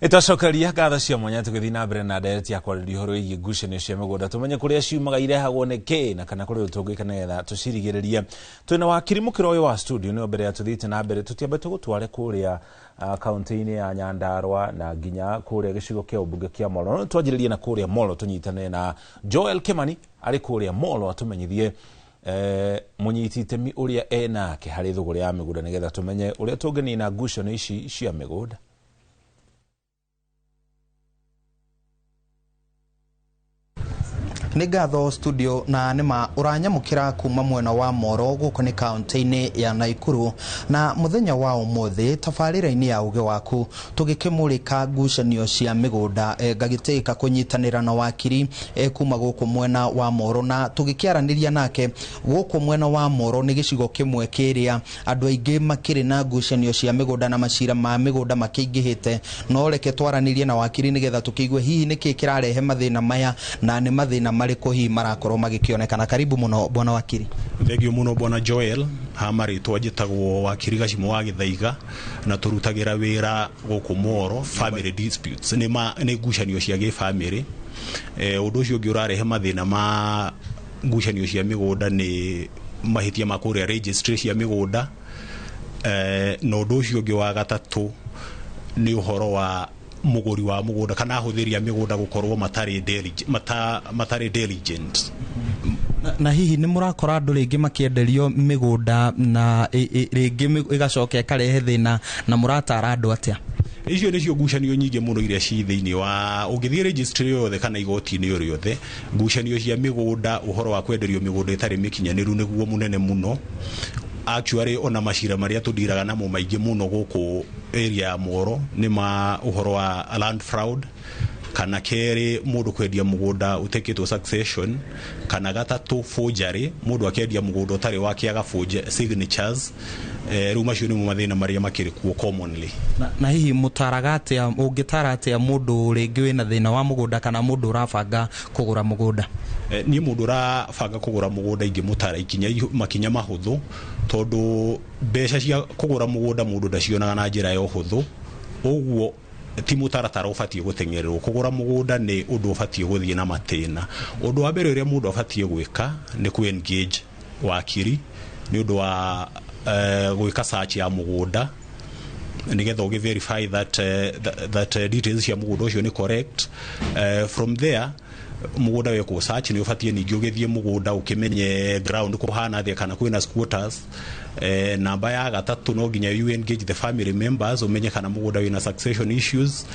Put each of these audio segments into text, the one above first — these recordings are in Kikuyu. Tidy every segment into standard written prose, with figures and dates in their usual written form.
Nĩtwacokeria ngatho cia mwanya tũgĩthiĩ na mbere na ndereti ya kwarĩrĩria ũhoro wĩgiĩ ngucanio cia mĩgũnda, tũmenye kũrĩa ciumaga, irehagwo nĩ kĩ, na kana kũrĩ ũndũ tũngĩka nĩgetha tũcirigĩrĩrie. Twĩna wakiri mũkĩra ũyũ wa studio. Nĩo mbere ya tũthiĩte na mbere, tũtiambe tũgũtware kũrĩa kaunti-inĩ ya Nyandarua na nginya kũrĩa gĩcigo kĩa ũmbunge kĩa Molo. No twanjĩrĩrie na kũrĩa Molo, tũnyitane na Joel Kimani arĩ kũrĩa Molo atũmenyithie mũnyiti itemi ũrĩa enake harĩ thũgũrĩ ya mĩgũnda, nĩgetha tũmenye ũrĩa tũngĩnina ngucanio ici cia mĩgũnda. Nĩ ngatho studio, na nĩma ũranyamũkĩra kuma mwena wa Moro gũkũ nĩ kaunti-inĩ ya Naikuru. Na mũthenya wa ũmũthĩ tabarĩra-inĩ ya Ũgĩ Waku tũgĩkĩmũrĩka ngucanio cia mĩgũnda, ngagĩtĩka kũnyitanĩra na wakiri kuma gũkũ mwena wa Moro, na tũgĩkĩaranĩria nake gũkũ mwena wa Moro nĩ gĩcigo kĩmwe kĩrĩa andũ aingĩ makĩrĩ na ngucanio cia mĩgũnda na macira ma mĩgũnda makĩingĩhĩte. No reke twaranĩrie na wakiri nĩgetha tũkĩigue hihi nĩkĩ kĩrarehe mathĩna maya na nĩ mathĩna marĩkũ hihi marakorwo magĩkĩonekana. Karibu mũno, bwana wakiri. Thengio mũno, bwana Joel. Ha marĩtwa njĩtagwo wakiri Gacimo wa Gĩthaiga, na tũrutagĩra wĩra gũkũ Moro. Family disputes nĩ ma nĩ ngucanio cia gĩbamĩrĩ. Ũndũ ũcio ũngĩ ũrarehe mathĩna ma ngucanio cia mĩgũnda nĩ mahĩtia ma kũrĩa registry cia mĩgũnda. Na ũndũ ũcio ũngĩ wa gatatũ nĩ ũhoro wa mũgũri wa mũgũnda kana ahũthĩri a mĩgũnda gũkorwo matarĩ diligent. Na hihi nĩ mũrakora andũ rĩngĩ makĩenderio mĩgũnda na rĩngĩ ĩgacoka ĩkarehe thĩna, na mũratara andũ atĩa? Icio nĩcio ngucanio nyingĩ mũno iria ci thĩinĩ wa ũngĩthiĩ registry yothe kana igoti-inĩ o rĩothe. Ngucanio cia mĩgũnda, ũhoro wa kwenderio mĩgũnda ĩtarĩ mĩkinyanĩru nĩguo mũnene mũno. Actually, ona macira marĩa tũndiraga namo maingĩ mũno gũkũ area ya Moro nĩ ma ũhoro wa land fraud, kana kerĩ mũndũ kwendia mũgũnda ũtekĩtwo succession, kana gatatũ forgery, mũndũ akĩendia mũgũnda ũtarĩ wake agaforge signatures. Rĩu macio nĩmo mathĩna marĩa makĩrĩ kuo commonly. Na hihi mũtaraga atĩa, ũngĩtara atĩa mũndũ rĩngĩ wĩna thĩna wa mũgũnda kana mũndũ ũrabanga kũgũra mũgũnda? Niĩ mũndũ ũrabanga kũgũra mũgũnda ingĩmũtara ikinya makinya mahũthũ, tondũ mbeca cia kũgũra mũgũnda mũndũ ndacionaga na njĩra ya ũhũthũ. Ũguo ti mũtaratara ũbatiĩ gũteng'ererwo. Kũgũra mũgũnda nĩ ũndũ ũbatiĩ gũthiĩ na matĩna. Ũndũ wa mbere ũrĩa mũndũ abatiĩ gwĩka nĩ kũ engage wakiri nĩ ũndũ wa gwĩka search ya mũgũnda, nĩgetha ũgĩ verify that details cia mũgũnda ũcio nĩ correct. From there, mũgũnda wekwo search, nĩ ũbatiĩ ningĩ ũgĩthiĩ mũgũnda ũkĩmenye ground kũhana atĩa, kana kwĩna squatters. Namba ya gatatũ, no nginya you engage the family members, ũmenye kana mũgũnda wĩna succession issues,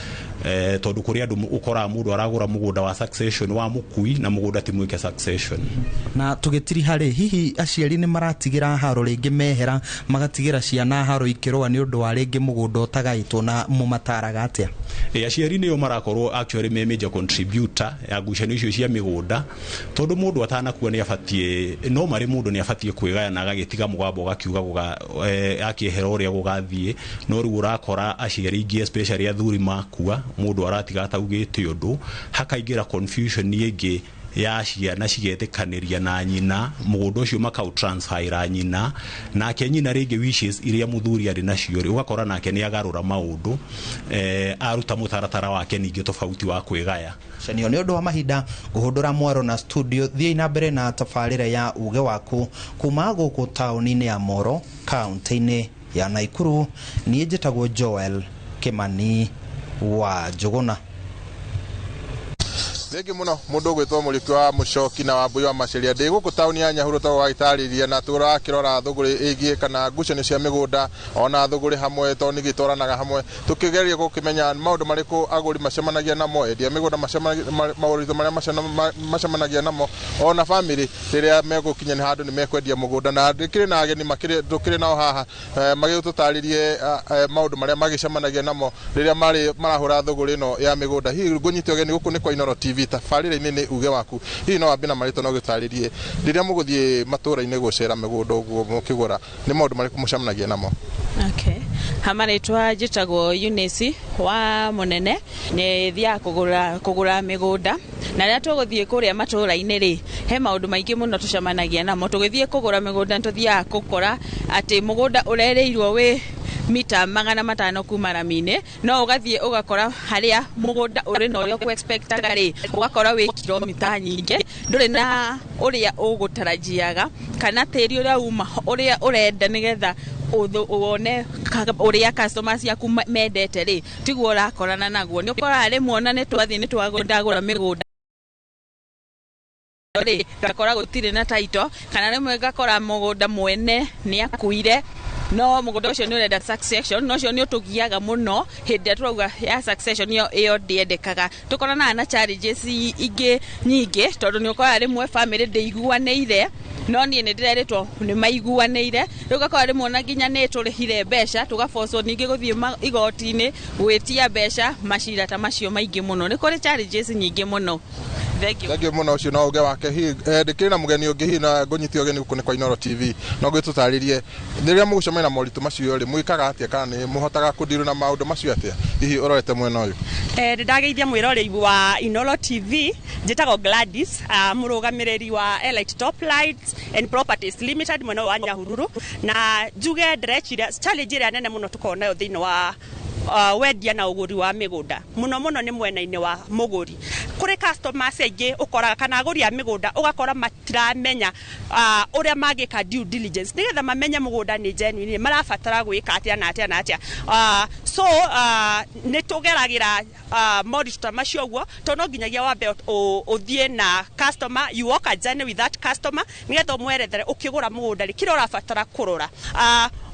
tondũ kũrĩ andũ ũkoraga mũndũ aragũra mũgũnda wa succession wa mũkui na mũgũnda ti mwĩke succession. Na tũgĩtiriha rĩ, hihi aciari nĩ maratigĩra haro rĩngĩ, mehera magatigĩra ciana haro ikĩrũa nĩ ũndũ wa rĩngĩ mũgũnda ũtagaĩtwo, na mũmataraga atĩa? Aciari nĩo marakorwo actually me major contributor ya ngucanio icio cia mĩgũnda, tondũ mũndũ atanakua nĩ abatiĩ, no marĩ mũndũ nĩ abatiĩ kwĩgaya na agagĩtiga mũgambo ũgakiuga akĩehera ũrĩa gũgathiĩ. No rĩu ũrakora aciari aingĩ, especially athuri, makua mũndũ aratiga ataugĩte ũndũ, hakaingĩra confusion ĩngĩ ya ciana cigetĩkanĩria na nyina, mũgũnda ũcio makau transferira nyina, nake nyina rĩngĩ wishes iria mũthuri arĩ nacio rĩ, ũgakora nake nĩ agarũra maũndũ, aruta mũtaratara wake ningĩ tofauti wa kwĩgaya. Cenio nĩ ũndũ wa mahinda ngũhũndũra mwaro na studio. Thiĩ na mbere na tabarĩra ya Uge Waku kuma gũkũ taũni-inĩ ya Moro, kaunti-inĩ ya Naikuru. Niĩ njĩtagwo Joel Kimani wa Njũgũna. Thengi muno, mundu ugwitwo Muriuki wa Mucoki na Wambui wa Maceria. Ndĩ gũkũ taũni ya Nyahururu tũgagĩtarĩria na tũrakĩrora thũgũrĩ ĩgiĩ kana ngucanio cia mĩgũnda ona thũgũrĩ hamwe, tondũ nĩgĩtwaranaga hamwe, tũkĩgeria gũkĩmenya maũndũ marĩkũ agũri macemanagia namo, endia mĩgũnda maũritũ marĩa macemanagia namo, ona bamĩrĩ rĩrĩa megũkinya nĩ handũ nĩ mekwendia mũgũnda. Na ndĩkĩrĩ na ageni makĩrĩ tũkĩrĩ nao haha, magĩtũtarĩrie maũndũ marĩa magĩcemanagia namo rĩrĩa marĩ marahũra thũgũrĩ ĩno ya mĩgũnda. Hihi ngũnyite ũgeni gũkũ nĩ kwa Inooro TV, tabarĩra-inĩ nĩ Uge Waku. Hihi no wambie na marĩtwa na ũgĩtarĩrie rĩrĩa mũgũthiĩ matũra-inĩ gũcera mĩgũnda ũguo mũkĩgũra, nĩ maũndũ marĩkũ mũcemanagia namo? Okay. Hamarĩtwa njĩtagwo Eunice wa Mũnene, nĩ thiaga kũgũra mĩgũnda, na rĩrĩa tũgũthiĩ kũrĩa matũra-inĩ rĩ, he maũndũ maingĩ mũno tũcemanagia namo. Tũgĩthiĩ kũgũra mĩgũnda nĩ tũthiaga gũkora atĩ mũgũnda ũrerĩirwo wĩ mita 500 kuma rami-inĩ, no ũgathiĩ ũgakora harĩa mũgũnda ũrĩ na ũrĩa ũkũ-expectaga rĩ, ũgakora wĩ kilomita nyingĩ, ndũrĩ na ũrĩa ũgũtarajiaga kana tĩri ũrĩa uma ũrĩa ũrenda nĩgetha wone ũrĩa customers ciaku mendete rĩ, tiguo ũrakorana naguo. Nĩ ũkoraga rĩmwe ona nĩ twathiĩ nĩ twagũra mĩgũnda rĩ, ngakora gũtirĩ na title, kana rĩmwe ngakora mũgũnda mwene nĩ akuire, no mũgũnda ũcio nĩ ũrenda succession, no ũcio nĩ ũtũgiaga mũno hĩndĩ ĩrĩa tũrauga ya succession ĩyo ndĩendekaga. Tũkoranaga na challenges ingĩ nyingĩ, tondũ nĩ ũkoraga rĩmwe family ndĩiguanĩire, no niĩ nĩ ndĩrerĩtwo nĩ maiguanĩire. Rĩu ũgakora rĩmwe ona nginya nĩ tũrĩhire mbeca, tũgabocwo ningĩ gũthiĩ igoti-inĩ gwĩtia mbeca, macira ta macio maingĩ mũno. Nĩ kũrĩ challenges nyingĩ mũno. Thank you. Thank you mũno, ũcio no uge wake. Hihi ndĩkĩrĩ na mũgeni ũngĩ hihi na ngũnyite ũgeni gũkũ nĩ kwa Inooro TV, no ngwĩtũtarĩrie rĩrĩa mũgũcemania na moritũ macio rĩ, mwĩkaga atĩa kana nĩ mũhotaga kũndirũ na maũndũ macio atĩa hihi ũrorete mwena ũyũ? Ndĩrageithia mwĩroreri wa Inooro TV. Njĩtagwo Gladys, mũrũgamĩrĩri wa Elite Top Lights and Properties Limited mwena wa Nyahururu, na njuge ndĩreciria challenge ĩrĩa nene mũno tũkoragwo nayo thĩinĩ wa wendia na ũgũri wa mĩgũnda mũno mũno nĩ mwena-inĩ wa mũgũri. Kũrĩ customers aingĩ ũkoraga kana agũri a mĩgũnda ũgakora matiramenya ũrĩa mangĩka due diligence nĩgetha mamenye mũgũnda nĩ genuine, marabatara gwĩka atĩa na atĩa na atĩa. So nĩ tũgeragĩra moritũ ta macio ũguo, tondũ no nginyagia wambe ũthiĩ na customer, you walk a journey with that customer nĩgetha ũmwerethere ũkĩgũra mũgũnda rĩ, kĩrĩa ũrabatara kũrora.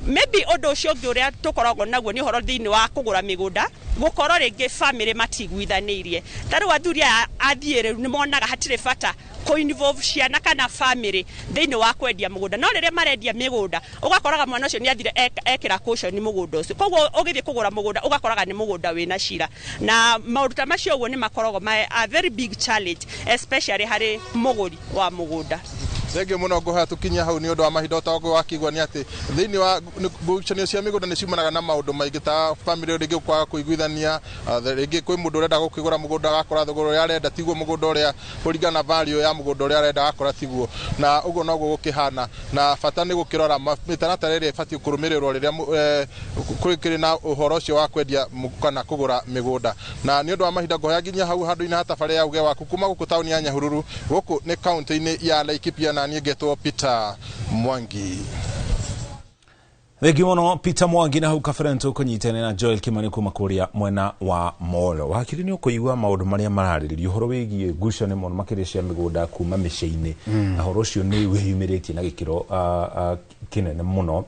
Maybe ũndũ ũcio ũngĩ ũrĩa tũkoragwo naguo nĩ ũhoro thĩinĩ wa kũgũra mĩgũnda, gũkorwo rĩngĩ family matiguithanĩirie. Ta rĩu athuri aya athiĩ rĩu nĩ monaga hatirĩ bata kũ involve ciana kana family thĩinĩ wa kwendia mũgũnda, no rĩrĩa marendia mĩgũnda ũgakoraga mwana ũcio nĩ athire ekĩra caution mũgũnda ũcio, koguo ũgĩthiĩ kũgũra mũgũnda ũgakoraga nĩ mũgũnda wĩna cira, na maũndũ ta macio ũguo nĩ makoragwo a very big challenge, especially harĩ mũgũri wa mũgũnda. Thengiũ mũno, ngũhoya tũkinyie hau nĩ ũndũ wa mahinda. Ũtongo wakĩigua nĩ atĩ thĩinĩ wa ngucanio cia mĩgũnda nĩ ciumanaga na maũndũ maingĩ ta family rĩngĩ kwaga kũiguithania, rĩngĩ kwĩ mũndũ ũrenda gũkĩgũra mũgũnda agakora thogora ũrĩa arenda tiguo mũgũnda ũrĩa kũringana na value ya mũgũnda ũrĩa arenda agakora tiguo, na ũguo noguo gũkĩhana, na bata nĩ gũkĩrora mĩtaratara ĩrĩa ĩbatiĩ kũrũmĩrĩrwo rĩrĩa kũrĩ na ũhoro ũcio wa kwendia kana kũgũra mĩgũnda. Na nĩ ũndũ wa mahinda ngũhoya nginya hau handũ-inĩ ha tabarĩra ya uge waku kuma gũkũ taũni ya Nyahururu, gũkũ nĩ kaunti-inĩ ya Laikipia, na niĩ ngetwo Peter Mwangi. Thengiũ mũno Peter Mwangi. Na hau kabere nĩtũkũnyitanĩra na Joel Kimani kuma kũrĩa mwena wa Molo. Wakiri, nĩ ũkũigua maũndũ marĩa mararĩrĩrio ũhoro wĩgiĩ ngucanio mũno makĩria cia mĩgũnda kuma mĩciĩ-inĩ, na ũhoro ũcio nĩ wĩyumĩrĩtie na gĩkĩro kĩnene mũno,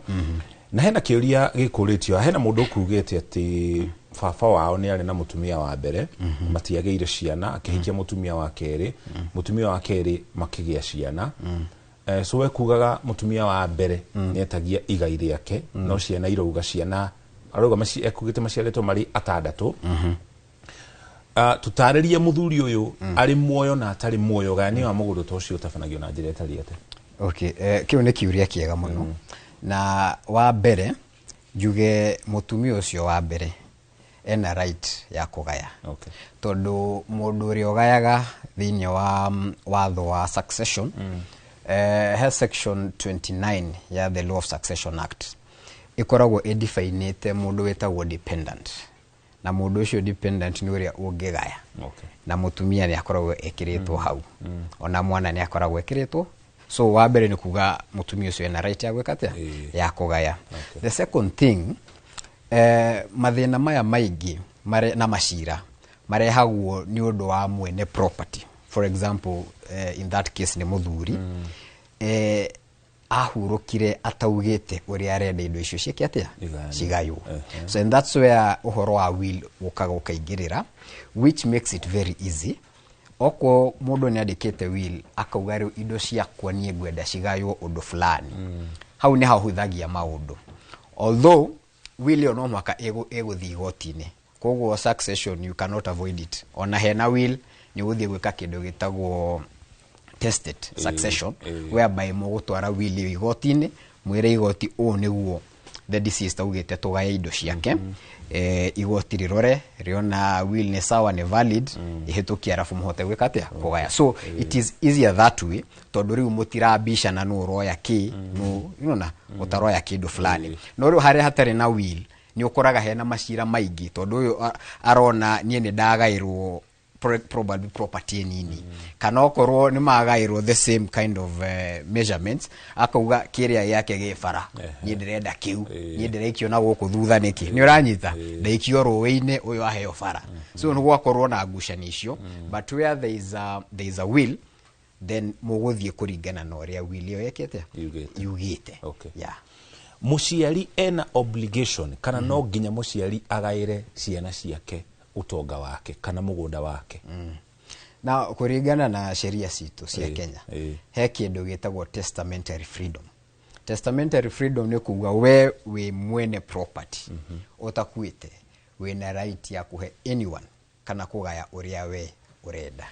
na hena kĩũria gĩkũrĩtio. Hena mũndũ ũkugĩte atĩ baba wao nĩ arĩ na mũtumia wa mbere, matiagĩire ciana, akĩhikia mũtumia wa kerĩ, mũtumia wa kerĩ makĩgĩa ciana. So we kugaga mũtumia wa mbere nĩ etagia igai rĩake, no ciana irauga, ciana arauga ekugĩte maciarĩtwo marĩ atandatũ. Tũtarĩrie mũthuri ũyũ arĩ muoyo na atarĩ muoyo, gayania wa mũgũnda ta ũcio ũtabanagio na njĩra ĩtariĩ atĩa? Okay, kĩu nĩ kĩũria kĩega mũno, na wa mbere njuge mũtumia ũcio wa mbere ena right ya kũgaya, tondũ mũndũ ũrĩa ũgayaga thĩinĩ wa watho wa succession, he section 29 ya the Law of Succession Act ĩkoragwo ĩdefinĩte mũndũ wĩtagwo dependent, na mũndũ ũcio dependent nĩ ũrĩa ũngĩgaya, na mũtumia nĩ akoragwo ĩkĩrĩtwo hau, ona mwana nĩ akoragwo ĩkĩrĩtwo. So wa mbere nĩ kuga mũtumia ũcio ena right ya gwĩka atĩa? Ya kũgaya. The second thing, mathĩna maya maingĩ na macira marehagwo nĩ ũndũ wa mwene property. For example, in that case nĩ mũthuri, ahurũkire ataugĩte ũrĩa arenda indo icio ciĩke atĩa? Igayanio. Cigaywo. So and that's where ũhoro wa will ũkaga ũkaingĩrĩra, which makes it very easy. Okorwo mũndũ nĩ andĩkĩte will akauga rĩu indo ciakwa niĩ ngwenda cigaywo ũndũ fulani, hau nĩ hahũthagia maũndũ, although will ĩyo no mũhaka ĩgũthiĩ igoti-inĩ. Koguo succession, you cannot avoid it. Ona hena will, nĩ ũgũthiĩ gwĩka kĩndũ gĩtagwo tested succession, whereby mũgũtwara will ĩyo igoti-inĩ, mwĩre igoti ũũ nĩguo the deceased augĩte tũgaye indo ciake. Igoti rĩrore rĩona will nĩ sawa, nĩ valid, ĩhĩtũkie, arabu mũhote gwĩka atĩa? Kũgaya. So it is easier that way, tondũ rĩu mũtirabicana nũ ũroya kĩ, nũ nona ũtaroya kĩndũ fulani. No rĩu harĩa hatarĩ na will Nĩ ũkoraga hena macira maingĩ tondũ ũyũ arona niĩ nĩ ndagaĩrwo probably property nini, kana okorwo nĩ magaĩrwo the same kind of measurements, akauga kĩrĩa gĩake gĩ bara, niĩ ndĩrenda kĩu, niĩ ndĩraikio na gũkũ thutha nĩkĩ? Nĩ ũranyita, ndaikio rũĩ-inĩ, ũyũ aheo bara. So nĩ gwakorwo na ngucanio icio, but where there is a will, then mũgũthiĩ kũringana na ũrĩa will ĩyo ĩkĩte. Yugĩte. Yugĩte. Yeah. Mũciari ena obligation kana no nginya mũciari agaĩre ciana ciake ũtonga wake kana mũgũnda wake? Na kũringana na sheria citũ cia Kenya, he kĩndũ gĩtagwo testamentary freedom. Testamentary freedom nĩ kuga we wĩ mwene property ũtakuĩte, wĩna right ya kũhe anyone kana kũgaya ũrĩa we ũrenda.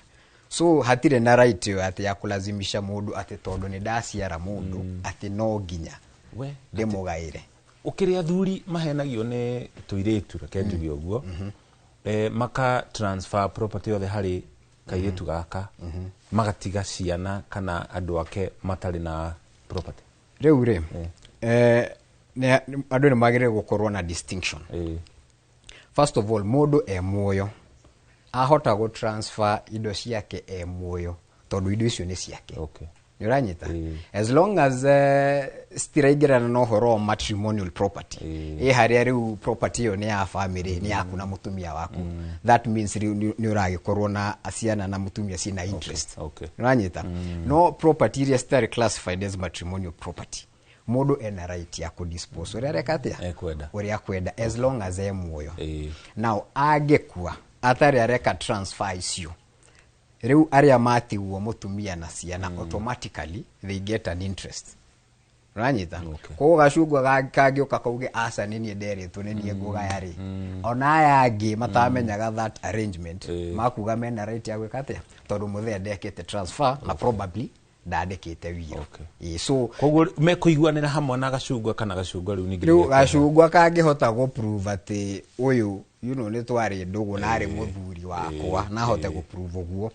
So hatirĩ na right ĩyo atĩ ya kũlazimisha mũndũ atĩ tondũ nĩ ndaciara mũndũ atĩ no nginya We ndĩmũgaĩre. Ũkĩrĩ athuri mahenagio nĩ tũirĩtu, reke njuge ũguo, maka transfer property yothe harĩ kairĩtu gaka, magatiga ciana kana andũ ake matarĩ na property. Rĩu rĩ, andũ nĩ magĩrĩire gũkorwo na distinction. First of all, mũndũ e muoyo ahota gũ transfer indo ciake e muoyo tondũ indo icio nĩ ciake. Nĩ ũranyita? As long as citiraingĩrana na ũhoro wa matrimonial property, ĩ harĩa rĩu property ĩyo nĩ ya family, nĩ yaku na mũtumia waku, that means rĩu nĩ ũragĩkorwo na ciana na mũtumia ciĩna interest. Nĩ ũranyita? No property iria citarĩ classified as matrimonial property, mũndũ ena right ya kũdispose ũrĩa areka atĩa. Ekwenda. Ũrĩa akwenda, as long as e muoyo. Now angĩkua atarĩ areka transfer icio, rĩu arĩa matigwo, mũtumia na ciana, automatically they get an interest. Ũranyita? Koguo gacungwa kangĩũka kauge, "Aca, nĩ niĩ nderĩtwo nĩ niĩ ngũgaya rĩ," ona aya angĩ matamenyaga that arrangement makuga mena right ya gwĩka atĩa, tondũ mũthee ndekĩte transfer na probably ndandĩkĩte will. Ĩĩ, so Koguo mekũiguanĩra hamwe na gacungwa kana gacungwa rĩu ningĩ rĩu nĩgekũhe. Gacungwa kangĩhota gũ prove atĩ ũyũ nĩ twarĩ ndũgũ na arĩ mũthuri wakwa, na ahote gũ prove ũguo,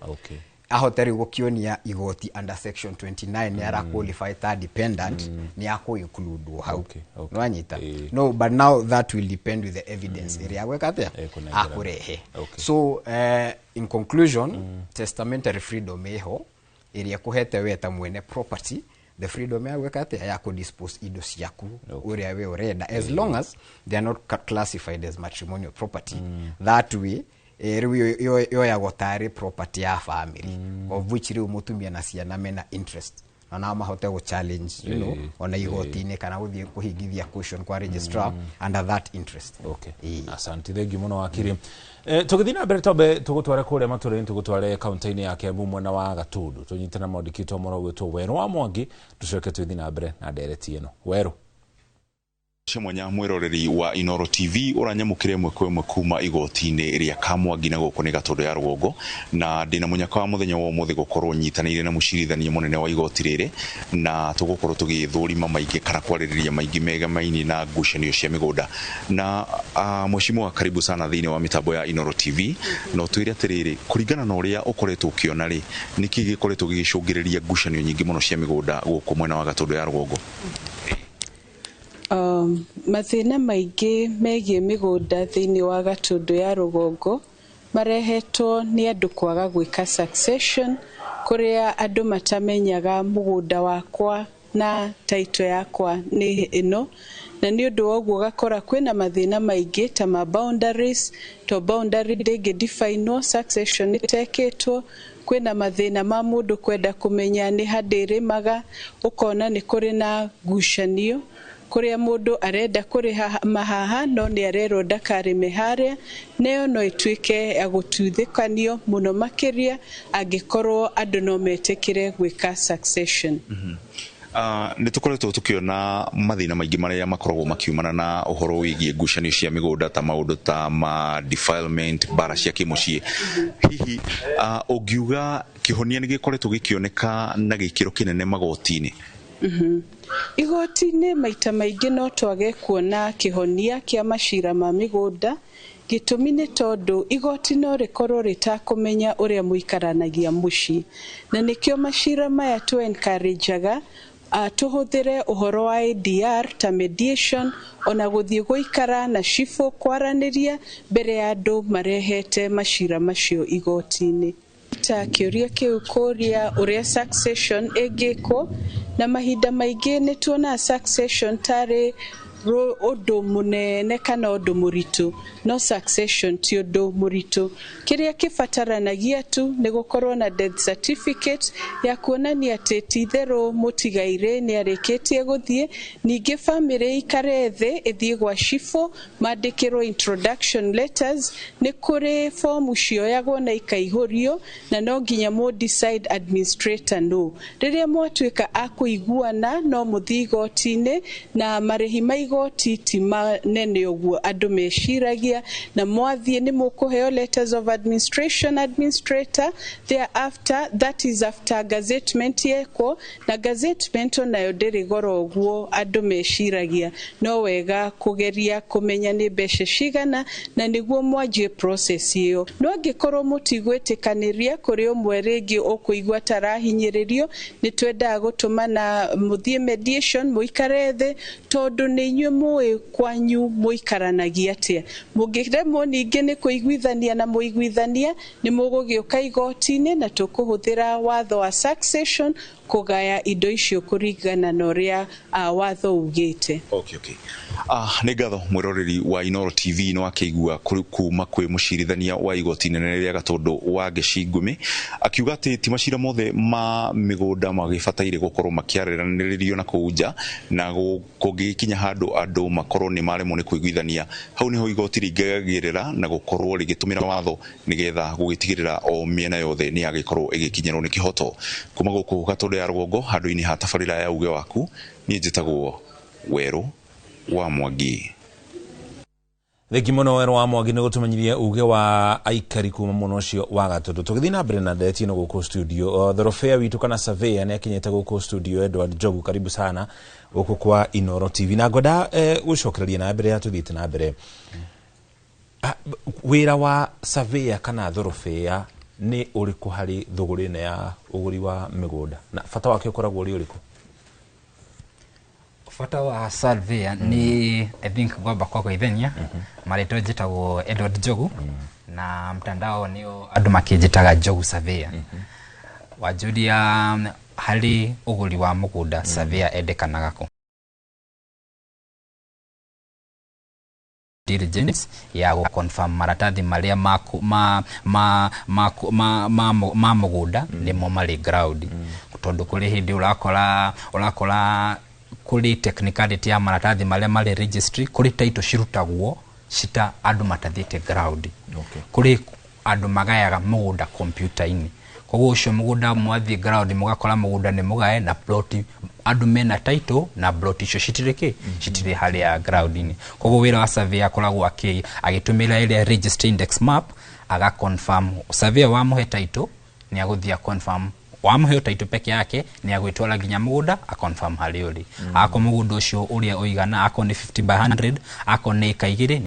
ahote rĩu gũkĩonia igoti under section 29 nĩ ara qualify ta dependent, nĩ akũ include hau. Nĩwanyita? No, but now that will depend with the evidence ĩrĩa agwĩka atĩa. Ekũnengera. Akũrehe. So in conclusion, testamentary freedom ĩho ĩrĩa ĩkũhete we ta mwene property the freedom ya gwĩka atĩa, ya kũdispose indo ciaku ũrĩa we ũrenda, as long as they are not classified as matrimonial property. That way, rĩu yoyagwo tarĩ property ya family, of which rĩu mũtumia na ciana mena interest na nao mahote gũ challenge ona igoti-inĩ kana gũthiĩ kũhingithia question kwa registrar under that interest. Asante, thengiũ mũno wakiri. Tũgĩthiĩ na mbere, twambe tũgũtware kũrĩa matũra-inĩ, tũgũtware kaunti-inĩ ya Kiambu mwena wa Gatundu, tũnyite na mwandĩki witũ mũno gwĩtwo Werũ wa Mwangi, tũcoke twĩthiĩ na mbere na ndereti ĩno. Werũ. Cia mwanya, mwiroreri wa Inoro TV, ũranyamũkĩra ĩmwe kwa ĩmwe kuma igoti-inĩ rĩa Kamwangi na gũkũ nĩ Gatũndũ ya rũgongo, na ndĩna mũnyaka wa mũthenya wa ũmũthĩ gũkorwo nyitanĩire na mũcirithania mũnene wa igoti rĩrĩ, na tũgũkorwo tũgĩthũrima maingĩ kana kwarĩrĩria maingĩ megamaini na ngucanio cia mĩgũnda. Na mheshimiwa, karibu sana thĩinĩ wa mĩtambo ya Inoro TV. Na ũtwĩre atĩrĩrĩ, kũringana na ũrĩa ũkoretwo ũkĩona rĩ, nĩkĩ gĩkoretwo gĩgĩcũngĩrĩria ngucanio nyingĩ mũno cia mĩgũnda gũkũ mwena wa Gatũndũ ya rũgongo? Mathĩna maingĩ megiĩ mĩgũnda thĩinĩ wa Gatũndũ ya rũgongo marehetwo nĩ andũ kwaga gwĩka succession, kũrĩa andũ matamenyaga mũgũnda wakwa na title yakwa nĩ ĩno, na nĩ ũndũ wa ũguo ũgakora kwĩna mathĩna maingĩ ta ma boundaries, to boundary ndĩngĩ definwo succession ĩtekĩtwo. Kwĩna mathĩna ma mũndũ kwenda kũmenya nĩ ha ndĩrĩmaga, ũkona nĩ kũrĩ na ngucanio kũrĩa mũndũ arenda kũrĩha mahaha no nĩ arerwo ndakarĩme harĩa. Nayo no ĩtuĩke ya gũtuthĩkanio mũno makĩria angĩkorwo andũ no metĩkĩre gwĩka succession. Nĩ tũkoretwo tũkĩona mathĩna maingĩ marĩa makoragwo makiumana na ũhoro wĩgiĩ ngucanio cia mĩgũnda, ta maũndũ ta ma defilement, mbara cia kĩmũciĩ. Hihi ũngiuga kĩhonia nĩ gĩkoretwo gĩkĩoneka na gĩkĩro kĩnene magoti-inĩ? Igoti-inĩ maita maingĩ no twage kuona kĩhonia kĩa macira ma mĩgũnda. Gĩtũmi nĩ tondũ igoti no rĩkorwo rĩtakũmenya ũrĩa mũikaranagia mũciĩ, na nĩkĩo macira maya tũ encourageaga Tũhũthĩre ũhoro wa ADR ta mediation, ona gũthiĩ gũikara na cibũ kwaranĩria mbere ya andũ marehete macira macio igoti-inĩ. Ta kĩũria kĩu kũria ũrĩa succession ĩngĩkwo, na mahinda maingĩ nĩ tuonaga succession tarĩ ũndũ mũnene kana ũndũ mũritũ, no succession ti ũndũ mũritũ. Kĩrĩa kĩbataranagia tu nĩ gũkorwo na death certificate ya kuonania atĩ ti itherũ mũtigairĩ nĩ arĩkĩtie gũthiĩ. Ningĩ bamĩrĩ ikare thĩ ĩthiĩ gwa cibũ mandĩkĩrwo introduction letters. Nĩ kũrĩ fomu cioyagwo na ikaihũrio, na no nginya mũ decide administrator no. Rĩrĩa mwatuĩka a kũiguana no mũthiĩ igoti-inĩ, na marĩhi ma igoti ti manene ũguo andũ meciragia, na mwathiĩ nĩ mũkũheo letters of administration administrator thereafter, that is after gazettement yekwo, na gazettement onayo ndĩrĩ goro ũguo andũ meciragia. No wega kũgeria kũmenya nĩ mbeca cigana na nĩguo mwanjie process ĩyo. No angĩkorwo mũtigwĩtĩkanĩria, kũrĩ ũmwe rĩngĩ ũkũigua tarahinyĩrĩrio, nĩ twendaga gũtũmana mũthiĩ mediation, mũikare thĩ, tondũ nĩ inyuĩ mũĩ kwanyu mũikaranagia atĩa. Mũngĩremwo ningĩ nĩ kũiguithania na mũiguithania, nĩ mũgũgĩũka igoti-inĩ na tũkũhũthĩra watho wa succession kũgaya indo icio kũringana na ũrĩa watho ugĩte. Okay. Nĩ ngatho mwĩroreri wa Inooro TV no akĩigua kuma kwĩ mũcirithania wa igoti inene rĩa Gatũndũ wa Ngeci akiuga atĩ ti macira mothe ma mĩgũnda magĩbataire gũkorwo makĩaranĩrĩrio na kũu nja, na kũngĩgĩkinya handũ andũ makorwo nĩ maremwo nĩ kũiguithania, hau nĩho igoti rĩingagĩrĩra na gũkorwo rĩgĩtũmĩra watho nĩgetha gũgĩtigĩrĩra o mĩena yothe nĩ yagĩkorwo ĩgĩkinyĩrwo nĩ kĩhoto. Kuma gũkũ Gatũndũ ya rũgongo handũ-inĩ ha tabarĩra ya uge waku, niĩ njĩtagwo Werũ wa Mwangi. Thengi mũno Werũ wa Mwangi nĩ gũtũmenyirie uge wa aikari kuma mũno ũcio wa Gatũndũ. Tũgĩthiĩ na mbere na ndereti ĩno gũkũ studio, thorobea witũ kana surveyor nĩ akinyĩte gũkũ studio, Edward Njogu, karibu sana gũkũ kwa Inooro TV. Na ngwenda gũcokereria na mbere ya tũthiĩte na mbere, wĩra wa surveyor kana thorobea nĩ ũrĩkũ harĩ thũgũrĩ ĩno ya ũgũri wa mĩgũnda, na bata wake ũkoragwo ũrĩ ũrĩkũ? Bata wa surveyor ni I think gwamba kwa kũithenia marĩtwa njĩtagwo Edward Njogu, na mtandao nĩo andũ makĩnjĩtaga Njogu Surveyor. Wanjũria harĩ ũgũri wa mũgũnda surveyor endekanaga kũ? Diligence ya gũ confirm maratathi marĩa ma mũgũnda nĩmo marĩ ground, tondũ kũrĩ hĩndĩ ũrakora kũrĩ technicality ya maratathi marĩa marĩ registry, kũrĩ title cirutagwo cita andũ matathiĩte ground. Kũrĩ andũ magayaga mũgũnda computer-inĩ, koguo ũcio mũgũnda mwathiĩ ground mũgakora mũgũnda nĩ mũgae na plot, andũ mena title na plot icio citirĩ kĩ citirĩ harĩa ground-inĩ. Koguo wĩra wa surveyor akoragwo agĩtũmĩra ĩrĩa registry index map, aga confirm. Surveyor wamũhe title nĩ agũthiĩ confirm, wamũhe title peke yake nĩ agwĩtwara nginya mũgũnda a confirm harĩa ũrĩ. Akorwo mũgũnda ũcio ũrĩa ũigana, akorwo nĩ 50 by 100, akorwo nĩ ĩka 2.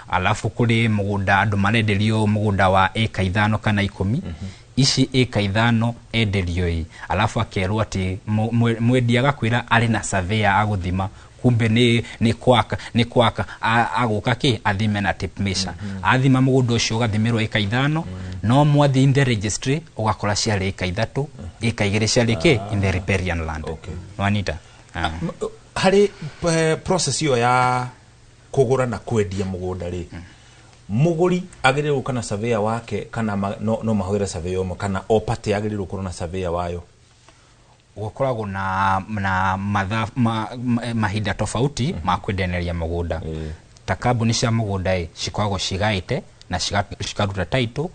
Alafu kũrĩ mũgũnda andũ marenderio mũgũnda wa ĩka 5 kana 10, ici ĩka 5 enderio ĩ, alafu akerwo atĩ mwendia agakwĩra arĩ na surveyor agũthima, kumbe nĩ kwaka agũka kĩ athime na tape measure, athima mũgũnda ũcio ũgathimĩrwo ĩka 5, no mwathiĩ in the registry ũgakora ciarĩ ĩka 3, ĩka 2 ciarĩ kĩ in the riparian land. Wanita harĩ process ĩyo ya kũgũra na kwendia mũgũnda rĩ, mũgũri agĩrĩirwo gũka na surveyor wake kana no mahũthĩre surveyor ũmwe, kana o party agĩrĩirwo gũkorwo na surveyor wayo? Gũkoragwo na mahinda tofauti ma kwendeneria mũgũnda. Ta kambuni cia mũgũnda ĩ cikoragwo cigaĩte na cikaruta title,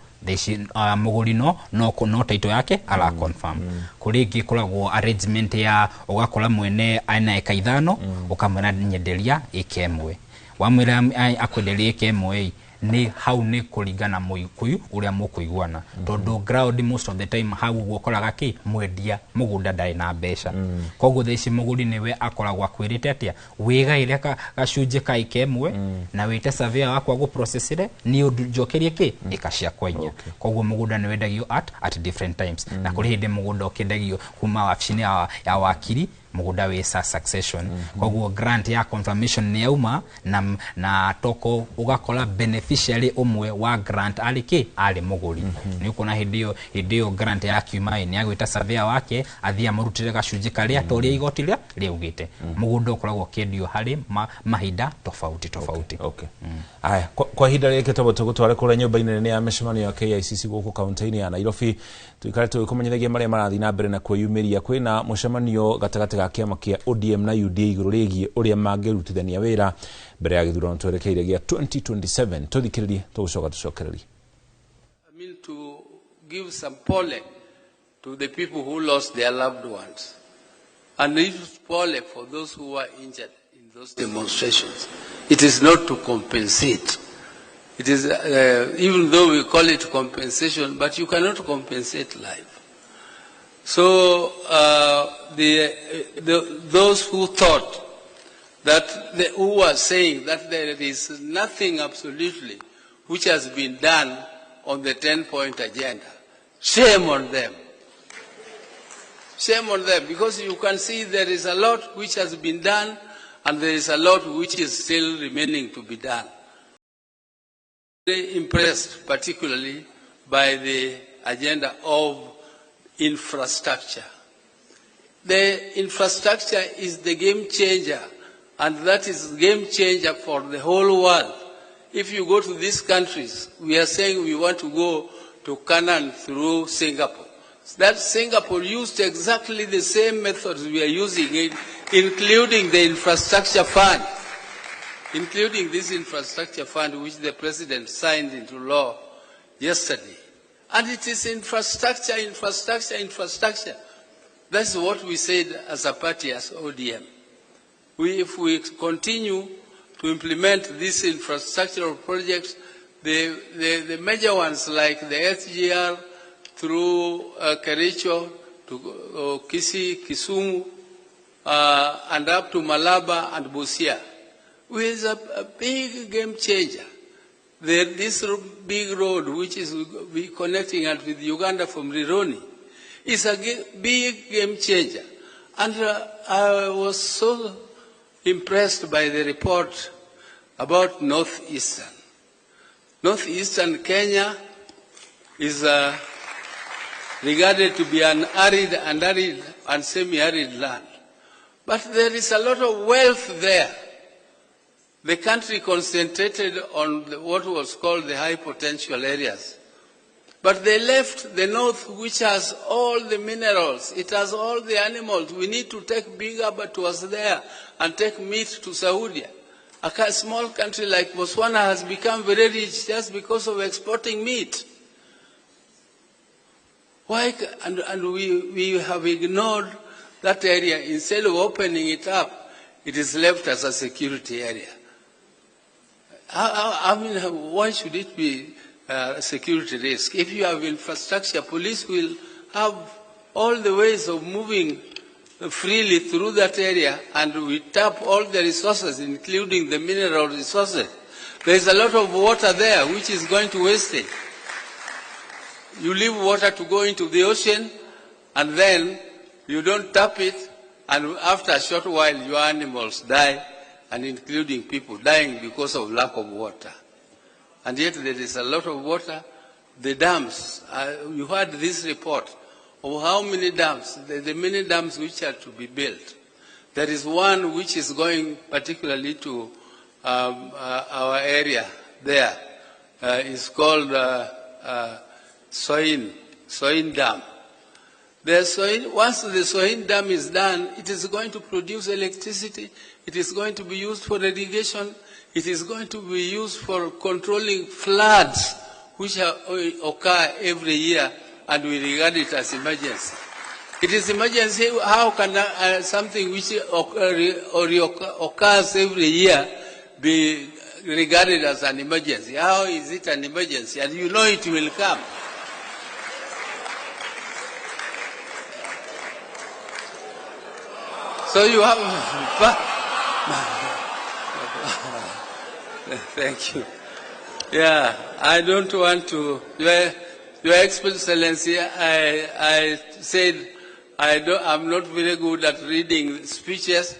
mũgũri no title yake ara confirm. Kũrĩ ĩngĩ ĩkoragwo arrangement ya ũgakora mwene ena ĩka 5, ũkamwĩra nyenderia ĩka 1, wamwĩra akwenderia ĩka 1, Nĩ hau nĩ kũringana mũikuyu ũrĩa mũkũiguana, tondũ ground most of the time hau ũguo ũkoraga kĩ mwendia mũgũnda ndarĩ na mbeca. Koguo thaa ici mũgũri nĩwe akoragwo akwĩrĩte atĩa, wĩgaĩre gacunjĩ ka ĩka ĩmwe na wĩte surveyor wakwa gũprocessire niĩ njokerie kĩ ĩka ciakwa inya. Koguo mũgũnda nĩ wendagio at different times, na kũrĩ hĩndĩ mũgũnda ũkĩendagio kuma wabici-inĩ ya wakiri, mũgũnda wĩ succession. Koguo grant ya confirmation nĩ yauma na toko ũgakora beneficiary ũmwe wa grant arĩ kĩ arĩ mũgũri. Nĩ ũkuona hĩndĩ ĩyo grant yakiuma nĩ agwĩta surveyor wake athiĩ amũrutĩre gacunjĩ karĩa ta ũrĩa igoti rĩa rĩaugĩte. Mũgũnda ũkoragwo ũkĩendio harĩ mahinda tofauti tofauti. Okay. Aya, kwa ihinda rĩrĩ twamba tũgũtware kũrĩa nyũmba-inĩ nene ya mĩcemanio ya KICC gũkũ kaunti-inĩ ya Nairobi, tuikare tũgĩkũmenyithagia marĩa marathiĩ na mbere na kwĩyumĩria. Kwĩna mũcemanio gatagatĩ ga kĩama kĩa ODM na UDA igũrũ rĩgiĩ ũrĩa mangĩrutithania wĩra mbere ya gĩthurano twerekeire gĩa 2027. Tũthikĩrĩrie, tũgũcoka tũcokererie. I mean, to give some pole to the people who lost their loved ones, and if pole for those who were injured in those demonstrations. It is not to compensate. It is, even though we call it compensation, but you cannot compensate life. So those who thought that, who were saying that there is nothing absolutely which has been done on the 10-point agenda, shame on them. Shame on them, because you can see there is a lot which has been done and there is a lot which is still remaining to be done. Very impressed particularly by the agenda of infrastructure. The infrastructure is the game changer, and that is game changer for the whole world. If you go to these countries, we are saying we want to go to Canaan through Singapore. That Singapore used exactly the same methods we are using, including the infrastructure fund, including this infrastructure fund which the president signed into law yesterday. And it is infrastructure, infrastructure, infrastructure. That's what we said as a party, as ODM. If we continue to implement these infrastructural projects, the major ones like the SGR through Kericho to Kisii, Kisumu, and up to Malaba and Busia, is a big game changer. This big road, which is connecting us with Uganda from Rironi, is a big game changer. And I was so impressed by the report about Northeastern. Northeastern Kenya is regarded to be an arid and arid and semi-arid land. But there is a lot of wealth there. The country concentrated on what was called the high potential areas. But they left the north, which has all the minerals. It has all the animals. We need to take big abattoirs there and take meat to Saudi. A small country like Botswana has become very rich just because of exporting meat. Why? And we have ignored that area. Instead of opening it up, it is left as a security area. I mean, why should it be a security risk? If you have infrastructure, police will have all the ways of moving freely through that area, and we tap all the resources, including the mineral resources. There is a lot of water there which is going to waste. You leave water to go into the ocean, and then you don't tap it, and after a short while your animals die, and including people dying because of lack of water. And yet there is a lot of water. The dams, you heard this report of how many dams, the many dams which are to be built. There is one which is going particularly to our area there. It's called Soin Dam. Once the Soin Dam is done, it is going to produce electricity, it is going to be used for irrigation, it is going to be used for controlling floods which occur every year, and we regard it as emergency. It is emergency. How can something which occurs every year be regarded as an emergency. How is it an emergency? And you know it will come. So you have... Thank you. Yeah, I don't want to... Your Excellency, I said I'm not very good at reading speeches,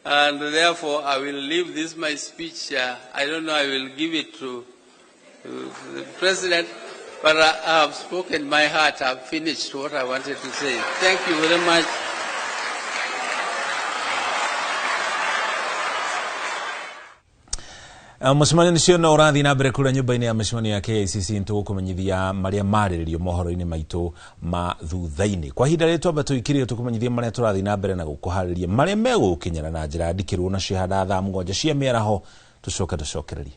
and therefore I will leave this my speech. I don't know, I will give it to the President, but I have spoken my heart. I've finished what I wanted to say. Thank you very much. Mũcemanio ũcio no ũrathiĩ na mbere kũrĩa nyũmba-inĩ ya mĩcemanio ya KICC nĩtũgũkũmenyithia marĩa marĩrĩrio mohoro-inĩ maitũ ma thutha-inĩ. Kwa ihinda rĩrĩ twambe tũikĩrĩre tũkũmenyithia marĩa tũrathiĩ na mbere na gũkũharĩria marĩa megũgũkinyĩra na njĩra ndikĩru na ciahanda thaa 7 cia mĩaraho tũcoke tũcokererie.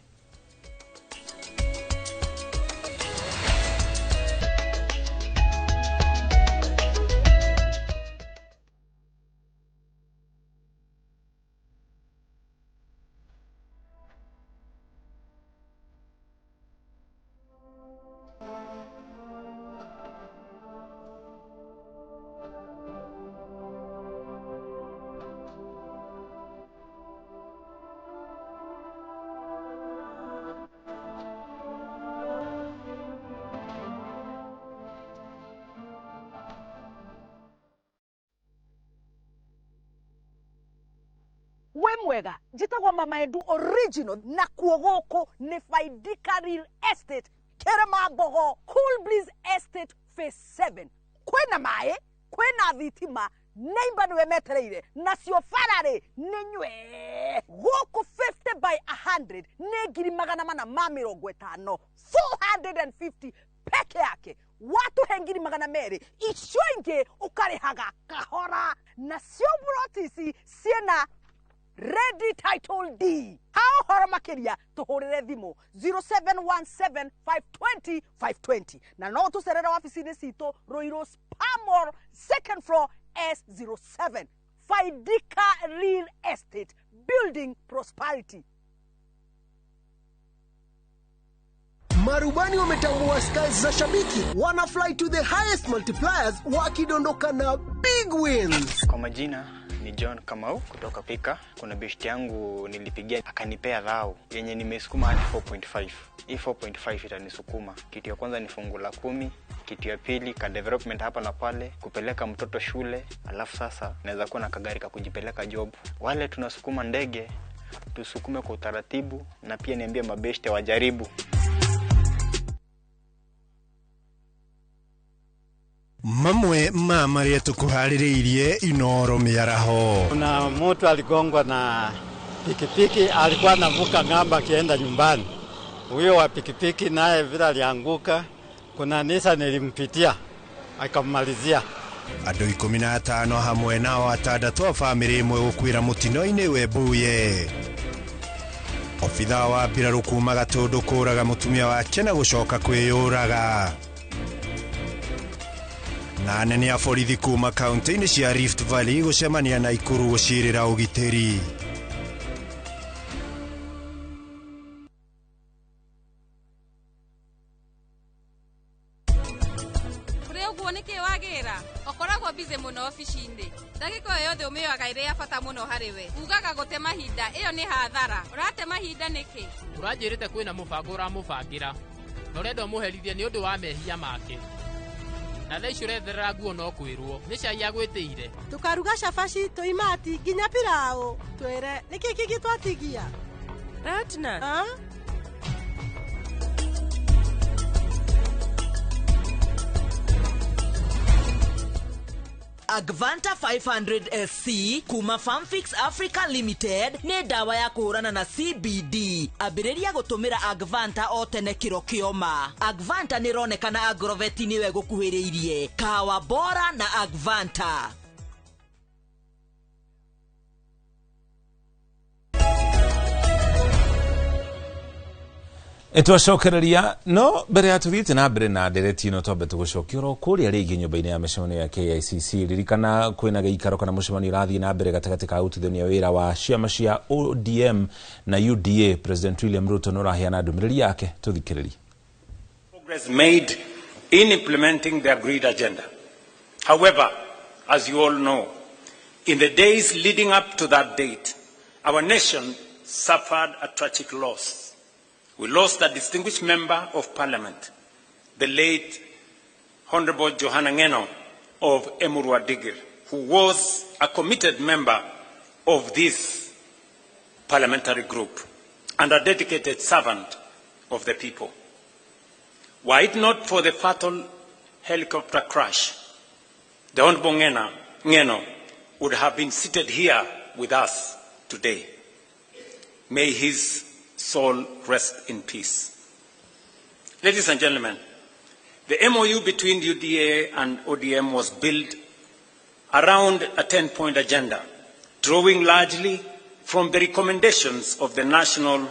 Mwega njitagwo Mama Edu original na kuo gũkũ nĩ Faidika Real Estate Kĩrĩma-Mbogo Cool Breeze Estate Phase 7. Kwĩna maĩ, kwĩna thitima, neighbor nĩwe metereire nacio bararĩ nĩ nywe. Gũkũ 50 by 100 nĩ 450, 450 peke yake. Watuhe 200,000 icio ingĩ ũkarĩhaga kahora. Nacio buroti ici ciĩna ready title D. Hao horo makiria tuhurire thimu 0717 520 520 na no tucerere wabici-inĩ citũ Ruiru Spamor second floor S07. Faidika Real Estate, building prosperity. Marubani wametambua skies za shabiki, wana fly to the highest multipliers wakidondoka na big wins. Kwa majina ni John Kamau kutoka Pika. Kuna beshti yangu nilipigia akanipea dhao yenye nimesukuma hadi 4.5. Hii 4.5 itanisukuma. Kitu ya kwanza ni fungu la 10, kitu ya pili ka development hapa na pale, kupeleka mtoto shule, alafu sasa naweza kuwa na kagari ka kujipeleka job. Wale tunasukuma ndege, tusukume kwa utaratibu na pia niambie mabeshte wajaribu. Mamwe ma marĩa tũkũharĩrĩirie Inoro mĩaraho. Kuna mtu aligongwa na pikipiki, alikuwa anavuka ng'ambo akienda nyumbani. Huyo wa pikipiki naye vile alianguka, kuna Nissan ilimpitia akamalizia. Andũ 15 hamwe nao atandatũ a bamĩrĩ ĩmwe gũkuĩra mũtino-inĩ Webuye. Obithaa wa mbirarũ kuma Gatũndũ kũraga mũtumia wake na gũcoka kwĩyũraga. Na anene a borithi kuma kaunti-inĩ cia Rift Valley gũcemania na Ikuru gũcirĩra ũgitĩri. Kũrĩ ũguo nĩkĩ wagĩra? Ũkoragwo busy mũno obici-inĩ. Ndagĩka o yothe ũmĩoyaga ĩrĩ ya bata mũno harĩ we. Ugaga gũte mahinda, ĩyo nĩ hathara. Ũrate mahinda nĩkĩ? Ũranjĩrĩte kwĩna mũbango ũramũbangĩra. Na ũrenda ũmũherithie nĩ ũndũ wa mehia make. Na thaa ici ũretherera nguo no kwĩrwo nĩ cai agwĩtĩire. Tũkaruga cabaci, tũimati nginya pilau. Twĩre nĩkĩ kĩngĩ twatigia? Ratna. Agvanta 500 SC kuma Farmfix Africa Limited nĩ ndawa ya kũhũrana na CBD. Ambĩrĩria gũtũmĩra Agvanta o tene kĩro kĩoma. Agvanta nĩ ĩronekana Agrovet nĩwe gũkuhĩrĩirie. Kahawa bora na Agvanta. Twacokereria no mbere ya tuthiĩte na mbere na ndereti ĩno twambe tũgũcokia oro kũrĩa rĩngĩ nyũmba-inĩ ya mĩcemanio ya KICC. Ririkana kwĩna gĩikaro kana mũcemanio ũrathiĩ na mbere gatagatĩ ka ũtuithania wĩra wa ciama cia ODM na UDA. President William Ruto nĩ ũraheana ndũmĩrĩri yake, tũthikĩrĩrie. Progress made in implementing the agreed agenda. However, as you all know, in the days leading up to that date, our nation suffered a tragic loss. We lost a distinguished member of parliament, the late Honorable Johanna Ngeno of Emurua Digir, who was a committed member of this parliamentary group and a dedicated servant of the people. Were it not for the fatal helicopter crash, the Honorable Ngeno would have been seated here with us today. May his soul rest in peace. Ladies and gentlemen, the MOU between UDA and ODM was built around a 10-point agenda, drawing largely from the recommendations of the National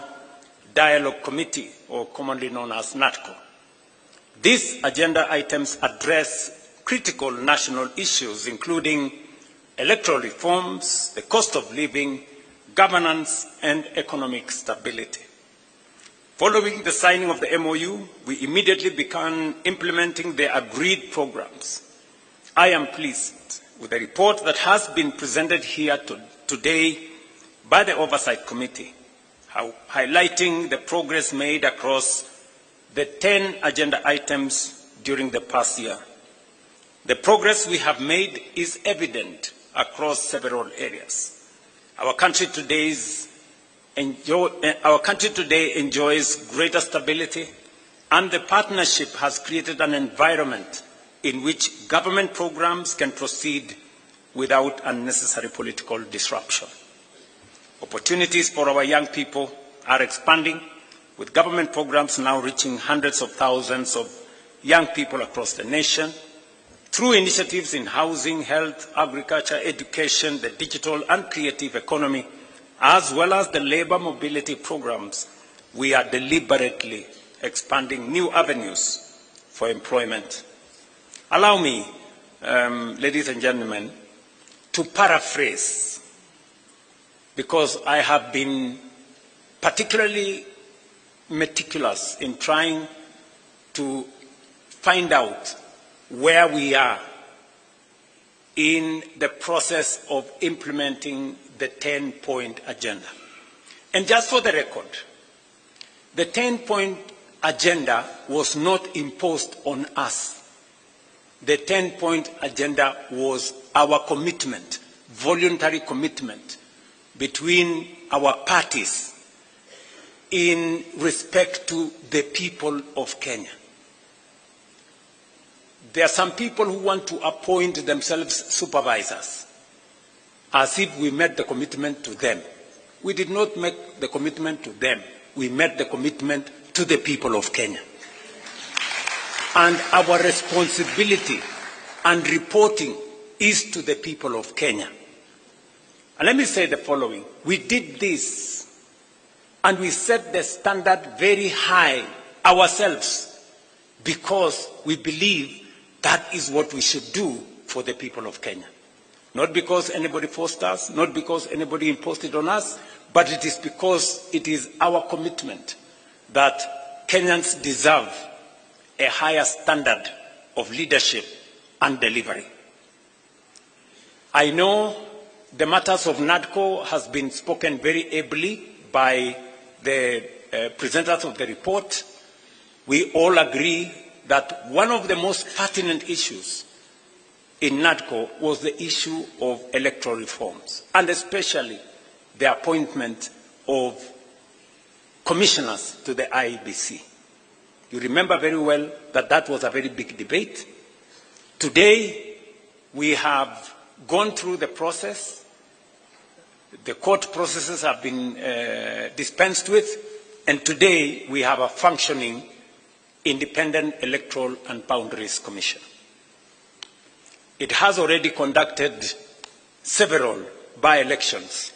Dialogue Committee, or commonly known as NATCO. These agenda items address critical national issues, including electoral reforms, the cost of living, governance, and economic stability. Following the signing of the MOU, we immediately began implementing the agreed programs. I am pleased with the report that has been presented here today by the Oversight Committee, highlighting the progress made across the 10 agenda items during the past year. The progress we have made is evident across several areas. Our country today enjoys greater stability, and the partnership has created an environment in which government programs can proceed without unnecessary political disruption. Opportunities for our young people are expanding, with government programs now reaching hundreds of thousands of young people across the nation. Through initiatives in housing, health, agriculture, education, the digital and creative economy, as well as the labor mobility programs, we are deliberately expanding new avenues for employment. Allow me, ladies and gentlemen, to paraphrase, because I have been particularly meticulous in trying to find out where we are in the process of implementing the 10-point agenda. And just for the record, the 10-point agenda was not imposed on us. The 10-point agenda was our commitment, voluntary commitment, between our parties in respect to the people of Kenya. There are some people who want to appoint themselves supervisors, as if we made the commitment to them. We did not make the commitment to them. We made the commitment to the people of Kenya. And our responsibility and reporting is to the people of Kenya. And let me say the following. We did this, and we set the standard very high ourselves, because we believe that is what we should do for the people of Kenya. Not because anybody forced us, not because anybody imposed it on us, but it is because it is our commitment that Kenyans deserve a higher standard of leadership and delivery. I know the matters of NADCO has been spoken very ably by the presenters of the report. We all agree that one of the most pertinent issues in NADCO was the issue of electoral reforms, and especially the appointment of commissioners to the IEBC. You remember very well that that was a very big debate. Today, we have gone through the process. The court processes have been dispensed with, and today we have a functioning Independent Electoral and Boundaries Commission. It has already conducted several by-elections,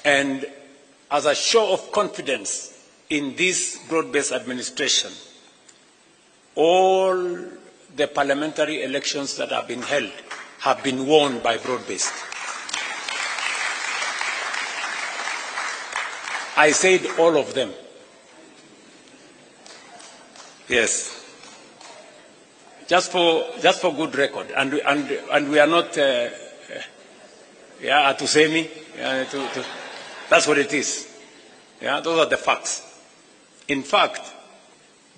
and as a show of confidence in this broad-based administration, all the parliamentary elections that have been held have been won by broad-based. I said all of them. Yes. Just for good record, and we are not, yeah, atusemi, that's what it is. Yeah, those are the facts. In fact,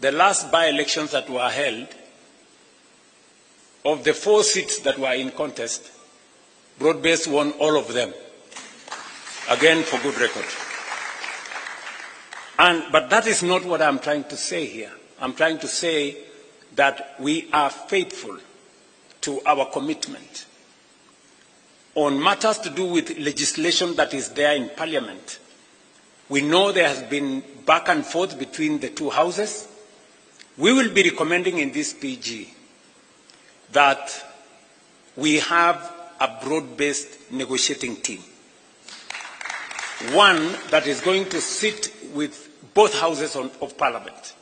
the last by-elections that were held, of the 4 seats that were in contest, broad-based won all of them. Again, for good record. But that is not what I'm trying to say here. I'm trying to say that we are faithful to our commitment on matters to do with legislation that is there in Parliament. We know there has been back and forth between the two houses. We will be recommending in this PG that we have a broad-based negotiating team. One that is going to sit with both houses of Parliament,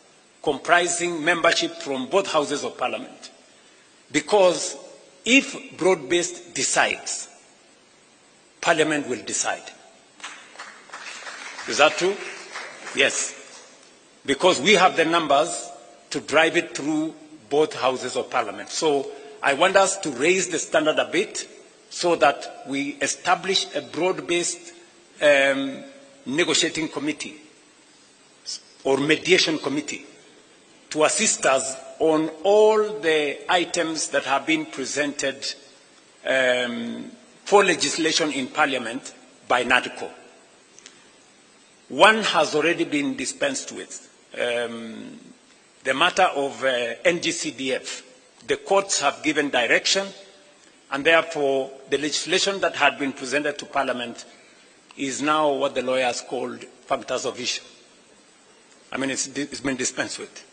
comprising membership from both houses of Parliament. Because if broad-based decides, Parliament will decide. Is that true? Yes. Because we have the numbers to drive it through both houses of Parliament. So I want us to raise the standard a bit so that we establish a broad-based negotiating committee or mediation committee to assist us on all the items that have been presented for legislation in Parliament by NADCO. One has already been dispensed with. The matter of NGCDF. The courts have given direction, and therefore the legislation that had been presented to Parliament is now what the lawyers called functus of issue. I mean, it's been dispensed with.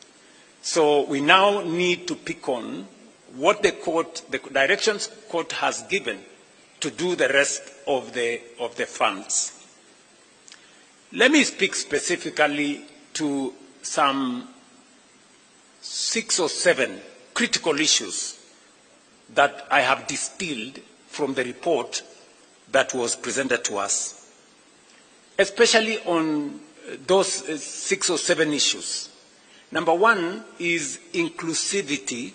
So we now need to pick on what the court, the directions court has given to do the rest of the funds. Let me speak specifically to some 6 or 7 critical issues that I have distilled from the report that was presented to us, especially on those 6 or 7 issues. Number one is inclusivity,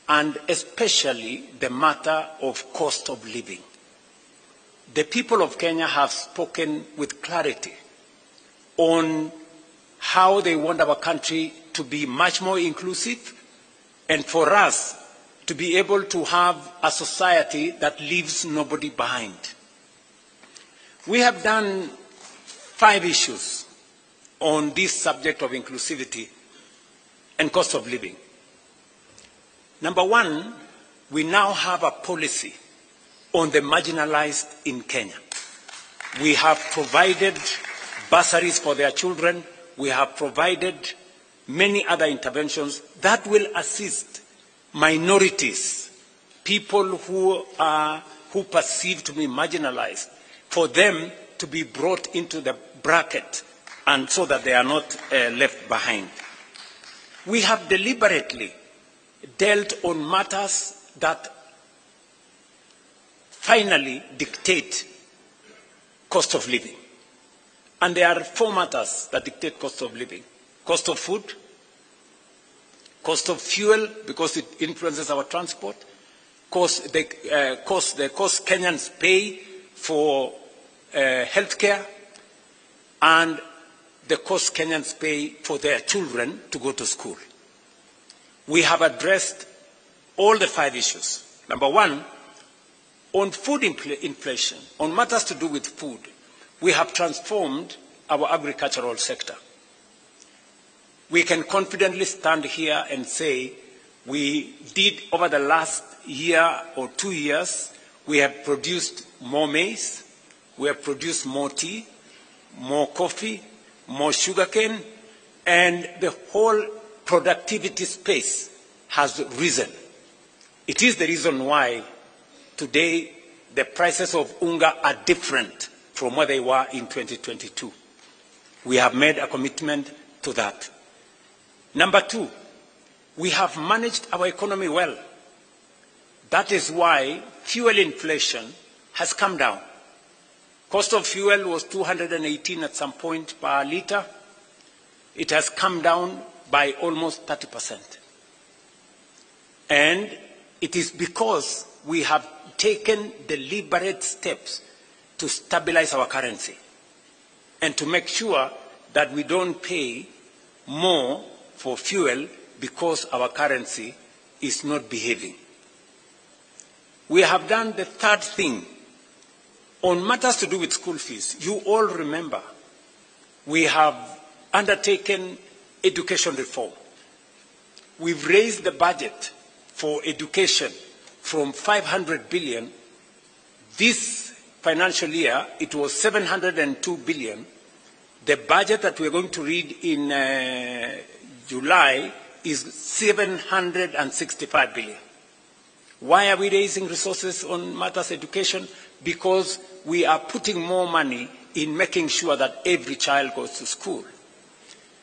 and especially the matter of cost of living. The people of Kenya have spoken with clarity on how they want our country to be much more inclusive, and for us to be able to have a society that leaves nobody behind. We have done 5 issues on this subject of inclusivity and cost of living. Number one, we now have a policy on the marginalized in Kenya. We have provided bursaries for their children. We have provided many other interventions that will assist minorities, people who are who perceive to be marginalized, for them to be brought into the bracket and so that they are not left behind. We have deliberately dealt on matters that finally dictate cost of living. And there are 4 matters that dictate cost of living: cost of food, cost of fuel, because it influences our transport, the cost Kenyans pay for healthcare, and the cost Kenyans pay for their children to go to school. We have addressed all the 5 issues. Number one, on food inflation, on matters to do with food, we have transformed our agricultural sector. We can confidently stand here and say we did over the last year or 2 years, we have produced more maize, we have produced more tea, more coffee, more sugarcane, and the whole productivity space has risen. It is the reason why today the prices of unga are different from what they were in 2022. We have made a commitment to that. Number two, we have managed our economy well. That is why fuel inflation has come down. Cost of fuel was 218 at some point per litre. It has come down by almost 30%. And it is because we have taken deliberate steps to stabilize our currency and to make sure that we don't pay more for fuel because our currency is not behaving. We have done the third thing. On matters to do with school fees, you all remember we have undertaken education reform. We've raised the budget for education from 500 billion. This financial year, it was 702 billion. The budget that we're going to read in July is 765 billion. Why are we raising resources on matters education? Because we are putting more money in making sure that every child goes to school.